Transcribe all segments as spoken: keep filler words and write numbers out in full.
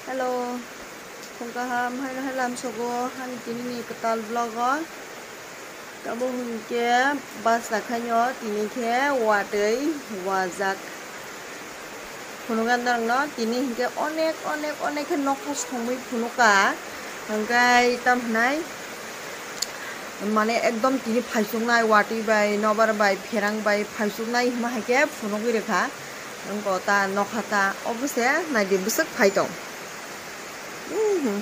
Hello, phung kaham, haino hai lamsogo, ani tini ni kwtal vlog o. Tamo hwnkhe bus nakhaino tini khe watwi wajak. Phunukha norokno tini hwnkhe onek, onek, onek khe nokha songwi phunukha. Hwnkhe tam hwnai, mane ekdom tini phaichuknai watwi bai, nobar bai, pherang bai phaichuknai hwnma hai khe phunugwi rwkha. Wngkha ta nokha ta, obo se naidi bwswk phai tong. Mhm.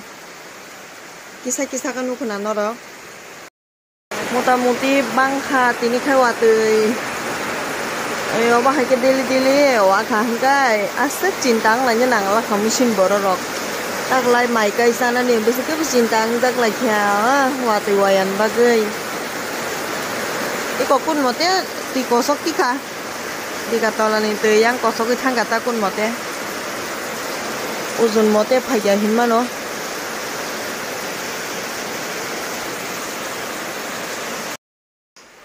Kisa kisa khe nukho na norok. Mota moti bangkha tini khai watwi. Obo hai khe daily daily wakha hwnkhe aswk chinta wnglaina nangla kha machine borok rok. Taklai mai kai chanani bwswk khe bo chinta wngjak lai kha, ah, watwi wayan bagwi. Eko kun mote twi kosok tikha. Dika tolani twi yang kosogwi thangkha ta kun mote. Ujun mote phaikha hinmano.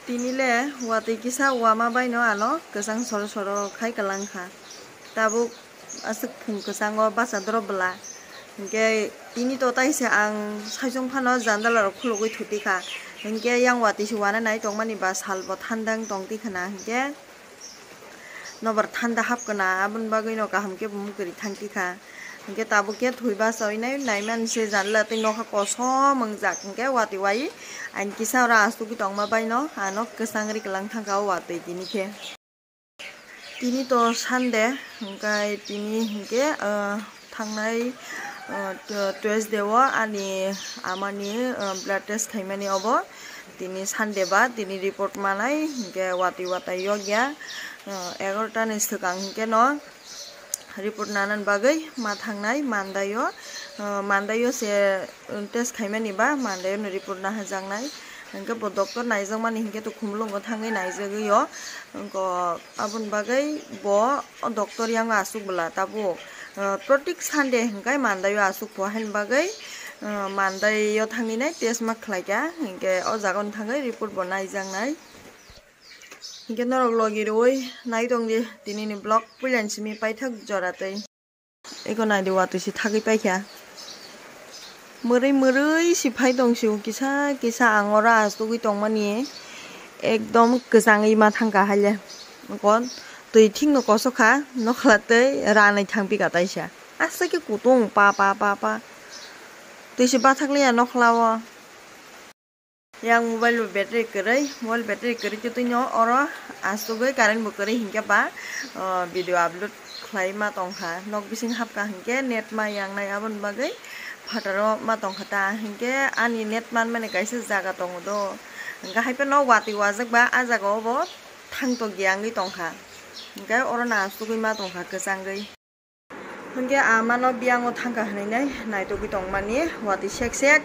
Tini le watwi kisa wama baino ano kwchang soro soro khai kwlangkha. Tabuk aswk phung kwchango bacha drop bwla. Hinkhe tini to taisa ang saichung phano jandala rok khulugwi thutikha. Hinkhe yang watwi se wana nai tongmani ba salbo thanda wng tongtikha na hinkhe. Nobar thanda hapkha na, aboni bagwino kaham khe bo mwkhwrwi thangtikha. Hinkhe tabuk khe thwi bachawi nai, naimani se janla tei nokha kosom wngjak. Hinkhe watwi wai ani kisa oro asugwi tongma baino ano kwchang ri kwlang thangkha o watwi tini khe. Tini to Sunday, hinkhe tini hinkhe, ah, thangnai, ah, t-, Tuesday o ani amani, ah, blood test khaimani obo. Tini Sunday ba, tini report manai, hinkhe watwi watai yokya, ah, egarota ni swkang hinkhe no report nanani bagwi ma thangnai Monday o, ah, Monday o se, um, test khaimani ba, Monday o no report nahajaknai. Hinkhe bo doctor naijakmani hinkhe to Khumulwngo thangwi naijagwi o. Wngkha aboni bagwi bo o doctor yango aswk bwla tabuk, ah, protik Sunday hinkhe Monday o aswk pho haini bagwi, ah, Monday o thangwi nai test ma khlaikha, hinkhe o jaga o thangwi report bo naijaknai. Hinkhe norok logi rwui nai tongdi tinini vlog puilani simi paithak jora twi. Eko naidi watwi se thagwi paikha. Mwrwi mwrwi se phai tong sio kisa kisa ang oro asugwi tongmani ekdom kwchangwi ma thangkha haile. Kon twi thikno kosokha nokhla tei ranai thangpikha taisa. Aswk khe kutung pa pa pa pa. Twi se bathakliya nokhla o. Yang mobile bo battery kwrwi, mobile battery kwrwi twi twino oro asugwi current bo kwrwi hinkhe ba, o, video upload khlai ma tongkha. Nok bising hapkha hinkhe net ma yangnai aboni bagwi phataro ma tongkha ta. Hinkhe ani net manmani kaisa jaga tongo do. Hinkhe hai phano watwi wajak ba a jaga o bo thang tokya wngwi tongkha. Hinkhe oro no asugwi ma tongkha kwchangwi. Hinkhe amano biyang o thangkha hinwi nai naitugwi tongmani watwi sek sek.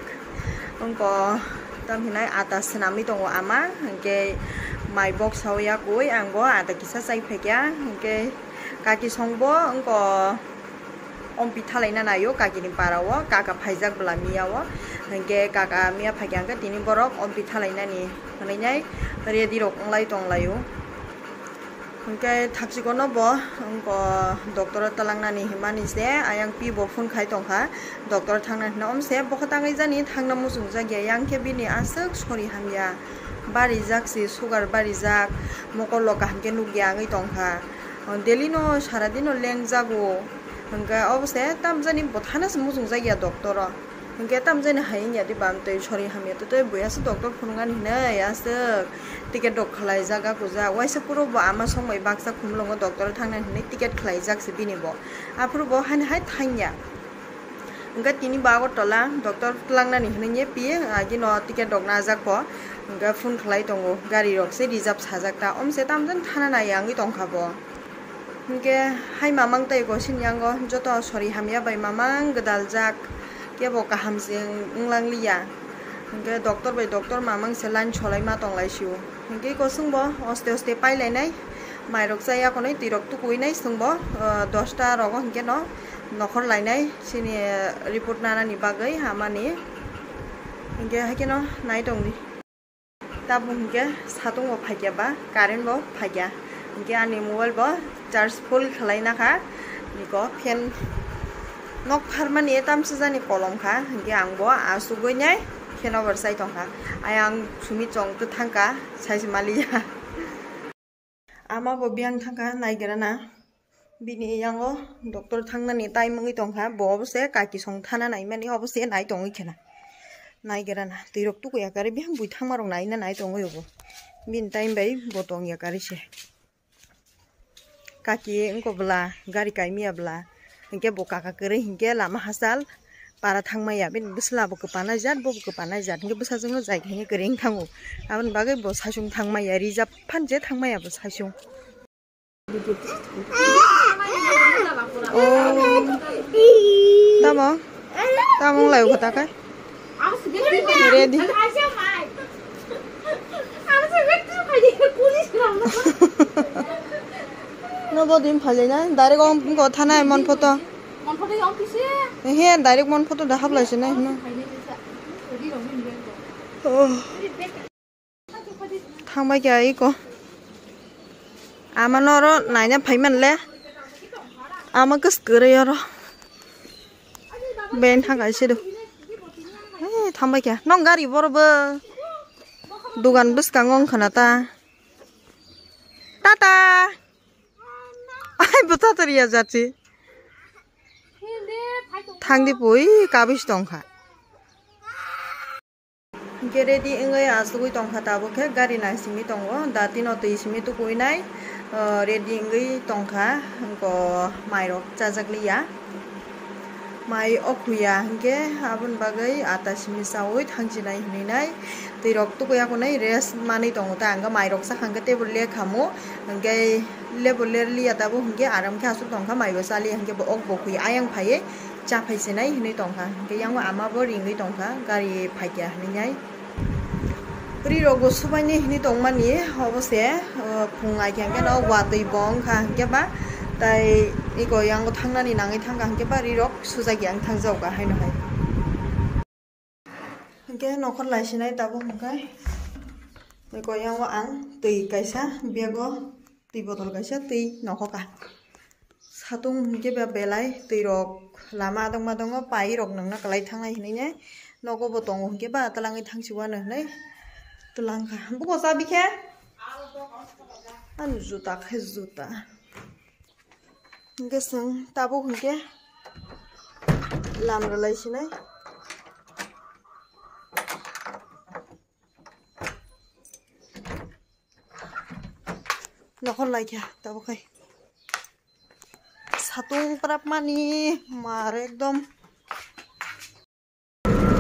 Wngkha tamhinai ata swnamwi tongo ama, hinkhe mai boksa o yakwi ang bo ata kisa chai phaikha, hinkhe kaki songbo wngkha ompi thalaina naio kakini para o, kaka phaijak bwla miya o, hinkhe kaka miya phaikha hinkhe tini borok ompi thalainani hinwi nai ready rok wnglai tonglaio. Hinkhe thakchikono bo wngkha doctor o twlangnani hinmani se ayang pi bo phone khai tongkha doctor o thangna hinwi. Omse bokha tangwi jani thangna muchungjak ya, yang khe bini aswk sori hamya, barijak se sugar barijak, mokol o kaham khe nukya wngwi tongkha, daily no sara dino lengjago. Hinkhe obo se tamjani bo thana se muchungjak ya doctor o. Hinkhe tamjani hai wngya di bam twi sori hamya twi twi buya se doctor phunuknani hinwi aswk ticket rok khwlaijak a kujak. Waisa phuru bo ama songbai baksa Khumulwngo doctor o thangnani hinwi ticket khwlaijak se bini bo. Aphuru bo hani hai thangya. Hinkhe tini bo Agartala doctor twlangnani hinwi pi agino ticket rok najak bo. Hinkhe phone khwlai tongo, gari rok se reserve sajak ta. Omse tamjani thana naiya wngwi tongkha bo. Hinkhe hai mamang tei gosini yango joto sori hamya bai mamang gwdaljak, kebo kaham se wnglangliya. Hinkhe doctor bai doctor mamang se line solai ma tonglai sio. Hinkhe kosong bo oste oste pailainai, mairok chaya konwi twirok tukuinai chwngbo, ah, dosta rogo hinkhe no nokhor lainai chini report nanani bagwi hamani. Hinkhe haikheno nai tongdi. Tabuk hinkhe satung bo phaikya ba, current bo phaikya. Hinkhe ani mobile bo charge full khwlai nakha. Niko fan Nok pharmani tamsa jani kolom kha, hinkhe ang bo asugwi nai kheno bo chai tongkha. Ayang sumi chong kwthang kha, sai se maliya. Ama bo biyang thangkha, naigra na. Bini yango doctor thangnani time wngwi tongkha, bo obo se kaki song thana naimani, obo se nai tongwi khena. Naigra na, twirok tukuya kari biyang bui thangmarok naina nai tongwi obo. Bini time bai bo tongya kari se. Kaki wngkha bwla, gari kaimiya bwla, hinkhe bo kaka kwrwi hinkhe lama hachal para thangmaya, bini bwsla bo kwpanai jat, bo bo kwpanai jat, hinkhe bwsajwkno jai khe hinkhe kwrwi wng thango. Aboni bagwi bo saichung thangmaya, reejap phan je thangmaya bo saichung. Oh. Tamo? Tamo wng lai kho ta khe? Ready. No bo din phajai na, direct om ko thanai mon photo. He, direct mon photo da hablai se nai hino. Oh. Thangbai kha iko. Ama noro naina phaiman le. Ama kwskwrwi oro. Ben thang kaise do. Eh, thangbai kha. Nong gari boro bo. Dugan bwskango wng khana ta. Tata. Ai, bo tatar ya jati. Thangdi pui kabis tongkha. Hinkhe ready wngwi achugwi tongkha tabuk khe gari nai simi tongo, datino twi simi tukuinai, ah, ready wngwi tongkha, wngkha mairok chajakliya, mai okhuya hinkhe aboni bagwi ata simi chaui thangchinai hinwinai, twirok tukuya hwnwi rest manwi tongo ta, hwnkhe mairok chakha hwnkhe teibo lekhamu, hinkhe lebo lerliya tabuk hinkhe aram khe achuk tongkha, maibo chaliya hinkhe bo ok bo khui ayang phaiwi chaphai chinai hinwi tongkha, hinkhe yango ama bo ringwi tongkha gari phaikya hinwi nai. Ri rok bo subaini hinwi tongmani obo se, o, phung ai khe hwnkhe no watwi bo wngkha hwnkhe ba, tai iko yango thangnani nangwi thangkha hwnkhe ba ri rok sujak yang thangjago haino hai. Hwnkhe nokhor lai sinai tabuk hwnkhe iko yango ang twi kaisa bego twi botol kaisa twi nokhokha. Satung hwnkhe ba belai twi rok lama adong madongo pai rok nungna kwlai thangnai hinwi ne nogo bo tongo hwnkhe ba twlangwi thangsi uanw hinwi twlangkha. Buko chabi khe? Ani juta khe juta. Hwnkhe chwng tabuk hwnkhe lam rwlai sinai. Nokhor laikha tabuk khai. Satung prap mani mar ekdom.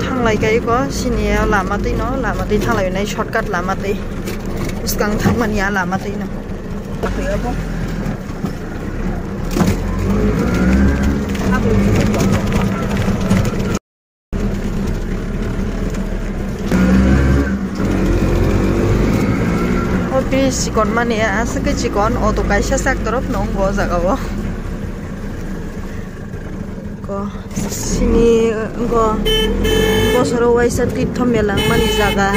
Thanglai kai ko sini lama twi no, lama twi thanglai nai shortcut lama twi. Bwskang thangmani a lama twi no. O bridge chikon mani aswk khe chikon, auto kaisa sak torop no wngo o jaga o. Ko sini wngo bosoro waisa tirtho mela wngmani jaga.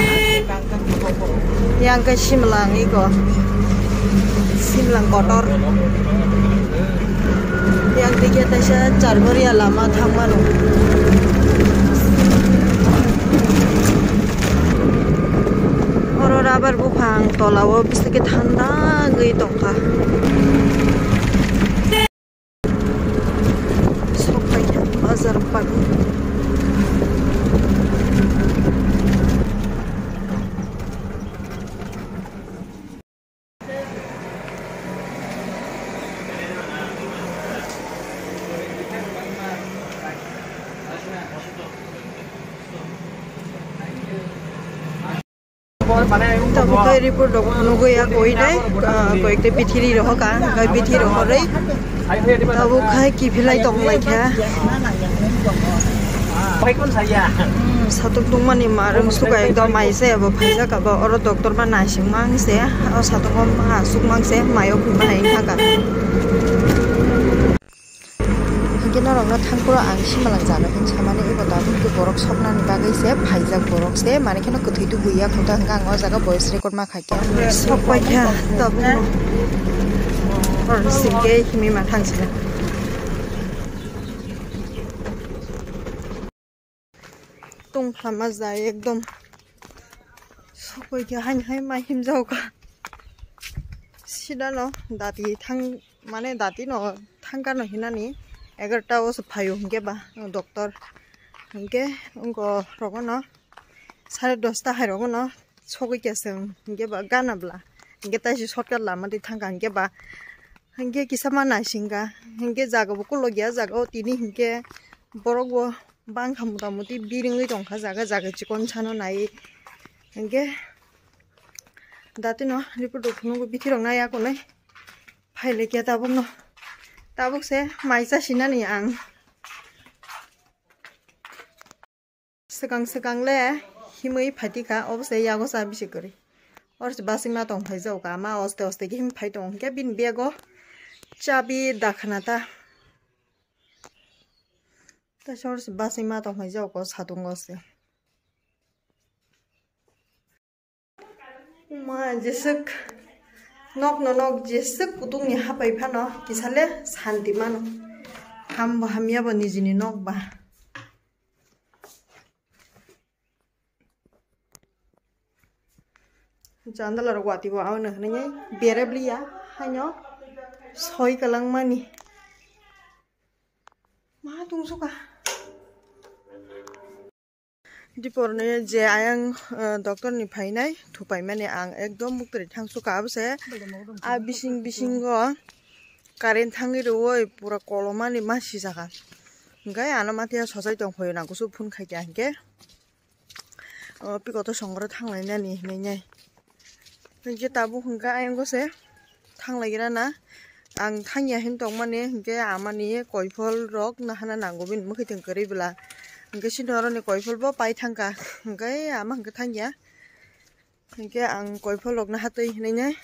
Yang khe simlang iko. Simlang kotor. Yang dikhe taisa charbaria lama thangmano. Oro rubber buphang tolao bisike thanda wngwi tongkha. Sok paikha bazar pano. Tabuk khai report rok nugwi ya koi nai, ah, koyekta bithi ri rohor ka, hwnkhe bithi rohorwi tabuk khai kiphilai tong lai kha. Hmm, satung tungmani marwng suka ekdom mai se abo phaijak abo, oro doctor ba naising mang se, o satung o ma suk mang se, mayo phunma nai wngkha ka. Hwnkhe norokno thangphuru ang simalang jano hwn samani, ebo tabuk khe borok soknani bagwi se phaijak borok se, mani kheno kwthwi tubuya kho ta, hwnkhe ang o jaga voice record ma khaikha. Sok paikha tabukno. Hor singkhe himwi ma thangsina. Tongkhlama jai ekdom. Sokoi khe haini hai ma himjao kha. Sida no dati thang, mane dati no thangka no hinani egarta o se phaio hinkhe ba doctor. Hinkhe wngko rogo no sare dosta hai rogo no sogwi khe se hinkhe ba gana bla. Hinkhe taisi shortcut lama twi thangka hinkhe ba. Hinkhe kisa ma naisingka, hinkhe jaga bo kolokya, jaga o tini hinkhe borok bo bangkha mota moti biringwi tongkha, jaga jaga chikon sano nai. Hinkhe datino report rok phunukgo bithi rok nai akonai. Phailekya tabukno, tabuk se mai chasinani ang. Swkang swkang le himwi phaikha, obo se yago cha bisi kwrwi. Oro se basingma tong phai jao ka, ma oste oste khe him phai tong khe bini bego chabi dakhna ta. Ta oro se basingma tong phai jao ko satung o se. Ma jeswk nok no nok jeswk kutung ni hapai phano kisa le santi mano. Ham bo hamya bo nijini nok ba. Jandala rok watwi bo ano hinwi bere bliya haino soi kwlwng mani. Ma tungsuka. Dipor ni je ayang, eh, doctor ni phainai thupai mani ang ekdom muktri thangsuka abo se. A bising bisingo current thangwi rwui pura kolomani ma sijaka. Hinkhe ano mathiya sochai tongphai nang kusu phone khaikha hinkhe. O piko to songro thanglai nani hinwi nai. Hinkhe tabuk hinkhe ayang se thanglai gira na. Ang thangya hin tongmani hinkhe amani koiphol rok nahana nango bini mwkhwtwng kwrwi bwla. Hinkhe sini oroni koiphol bo pai thangkha. Hinkhe ama hinkhe thangya. Hinkhe ang koiphol rok nahatwi hinwi nai.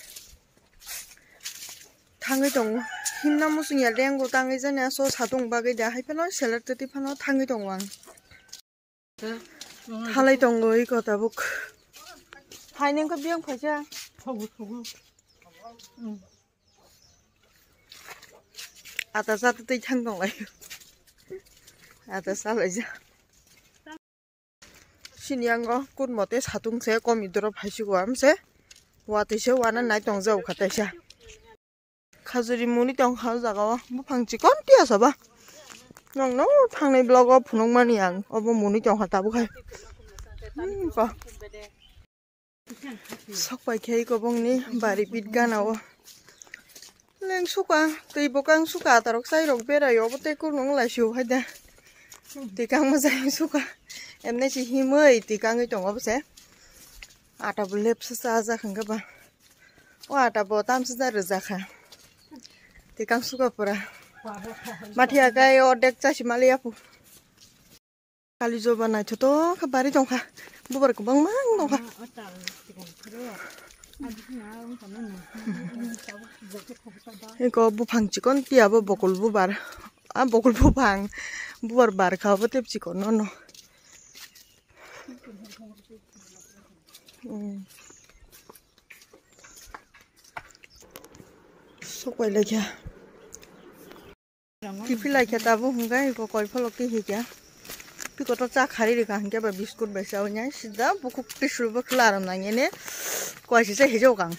Thangwi tongo. Himna muchungya lengo tangwi jani aso satung bagwi da hai phano seler twtwi phano thangwi tongo ang. Thalai tongo iko tabuk. Hai nengkha biyang phaisa. Thogo, thogo. Ata sa twi thang tonglai. Ata sa laija. Sini yango kun mote satung se kom idoro phaisigo am se. Watwi se wana nai tongjao kha taisa. Khajuri muni tongkha o jaga o, buphang chikon tiya saba. Nokno thangnai vlog o phunukmani ang, obo muni tongkha tabuk hai. Hmm, ba. Sok pai khe iko bongni bari bit gana o. Leng suka, twi bokang suka, atarok chairok berai obo tei kurung lai sio hai da. Twi kang ma jai suka. Emne si himwi twi kangwi tongo bose. Ata bo lepsa cha jak hwnkhe ba. O ata bo tamsa da rwjak kha. Tikang suka pura. Mathiya kai ordek chasi mali apu. Kali joba naithotok kha bari tongkha. Bubar kwbangma tongkha. Eko buphang chikon tiya bo bokol bubar. A bokol buphang bubar bar kha bo tep chikon no no. Sokwai laikha. Kiphilai khe tabuk hwnkhe iko koi pholok twi hikya. Pikoto cha khari rikha hwnkhe ba biskut bai chawi nai sida bukhuk tisru bo khwla aram nangya ne. Kwaisa se hejok ang.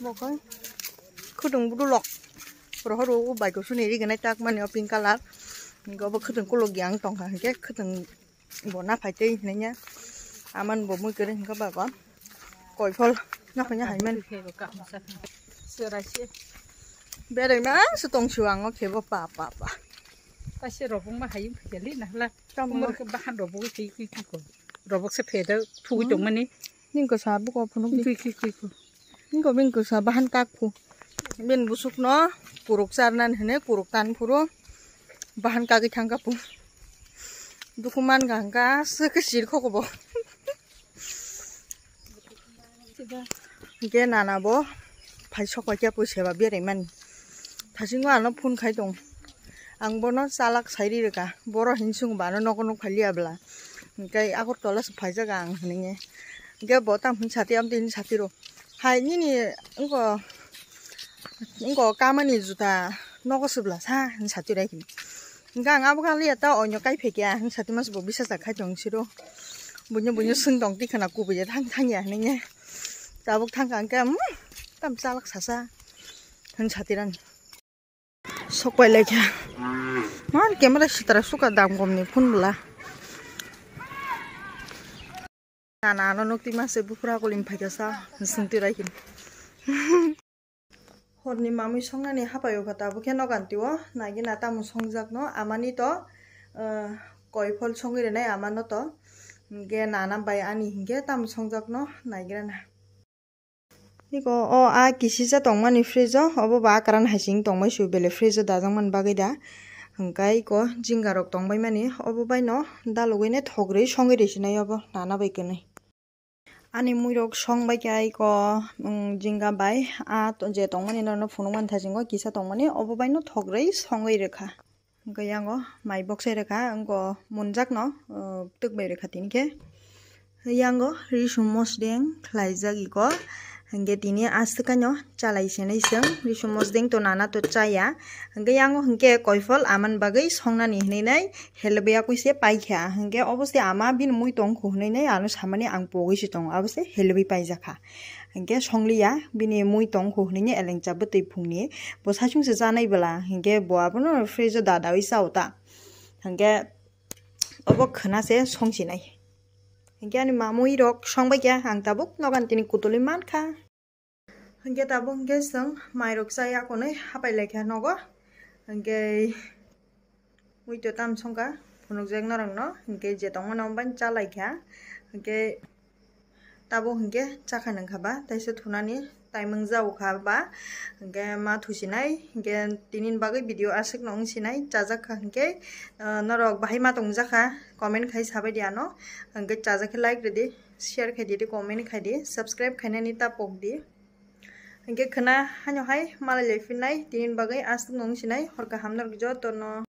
Bokol khwtwng budulok rohor o bai kusuni riginai tak mani o pink colour. Hwnkhe obo khwtwng kolok yang tongkha hwnkhe khwtwng bo naphai tei hinanya aman bo mui kwrwi hwnkhe baba koiphol naphai nahai man. Berai ma se tong siu ang o khebo pa pa pa. Kaisa robok ma hayung phikali nahla. Tamo. Umor ke bahan robok ke kui kui ko. Robok se pheda thugui tongmani. Ning ko sa buko phunuk di. Kui kui kui ko. Ning ko bing ko sa bahan kak phu. Bin busuk no kuruk charnan hene kuruk tan phuru bahan kagui thang kapu. Dukuman gangka se ke sir khoko bo. Ge nana bo phai sok pai khe pui seba berai mani. Thasingo ano phone khai tong. Ang bono chalak sai ri rwkha. Boro hinsung bano nogo nuk phai liya bwla. Hwnkhe Agartala se phai jaga ang hwnwi. Hwnkhe bo tamo hwn sati, amo tini sati rw. Hai nini wngko, wngko kamani juta nogo se bwla sa hwn sati rw ai. Hingke ang abo kaliya ta onyo kai phekya, hing sati mas bo bisa sa khai tong siro. Bunyo bunyo swng tong tikha na kubui ya thang thang ya hinui. Tabuk thang kha hingke, hmm, tam chalak sasa. Hing sati ran. Sok pai lai kha. Man camera sitara suka dam gom ni phone bwla. Nana ano nukti mase buphura kolim phaikha sa, swngti rai khin. Horni mamui songnani hapai o kha tabuk khe nogan tio, nai gina tamo songjak no, amani to, eh, koiphol songwi rwnai amano to, hingke nana bai ani hingke tamo songjak no nai gina na. Iko o a kisisa tongmani fridge o, obo ba akaran hai sing tongmai su bele fridge o dajak mani bagwi da. Hingke iko jinga rok tongbai mani, obo bai no dalogwi ne thogrwi songwi rwsinai obo nana bai kwnwi. Ani muirok song bai khe aiko, um, jinga bai a to-, je tongmani norokno phunukmani thaisingo kisa tongmani obo baino thogrwi songwi rwkha. Hwnkhe yango mai boksai rwkha, wngkha munjakno, uh, twk bai rwkha tini khe. Yango risum mosdeng khlaijak iko, hwnkhe tini aswk kaino chalai se nai chwng, risum mosdeng to nana to chaya, hwnkhe yango hwnkhe koiphol amani bagwi songnani hinwi nai. Helebya kwi se paikha, hwnkhe obo se ama bini mui tongkhu hwnwi ang ano samani ang pogwi se tongo, abo se helebwi paijakha. Hwnkhe songliya bini mui tongkhu hwnwi elengcha bwtwi phungni bo saichung se chanai bwla, hwnkhe bo abono fridge o dadawi chao ta. Hwnkhe obo khwna se songsinai. Hwnkhe ani mamui rok songbaikha, ang tabuk nogan tini kutulwi mankha. Hwnkhe tabuk hwnkhe chwng mairok chaya konwi hapai laikha nogo. Hwnkhe mui to tam songkha phunukjak norokno, hwnkhe je tongmani omo bai cha laikha. Hwnkhe tabuk hwnkhe chakha nangkha ba, taisa thunani taimung jao kha ba, hwnkhe ma thusinai, hwnkhe tinini bagwi video aswkno wngsinai, chajak kha hwnkhe, ah, norok bahai ma tongjakha, comment khai sabaidi ano, hwnkhe chajak khe like rwdi, share khaidi, comment khaidi, subscribe khainani ta pokdi. Hwnkhe khwna haino hai malai lai phinnai, tinini bagwi aswkno wngsinai, hor kaham norok jotono.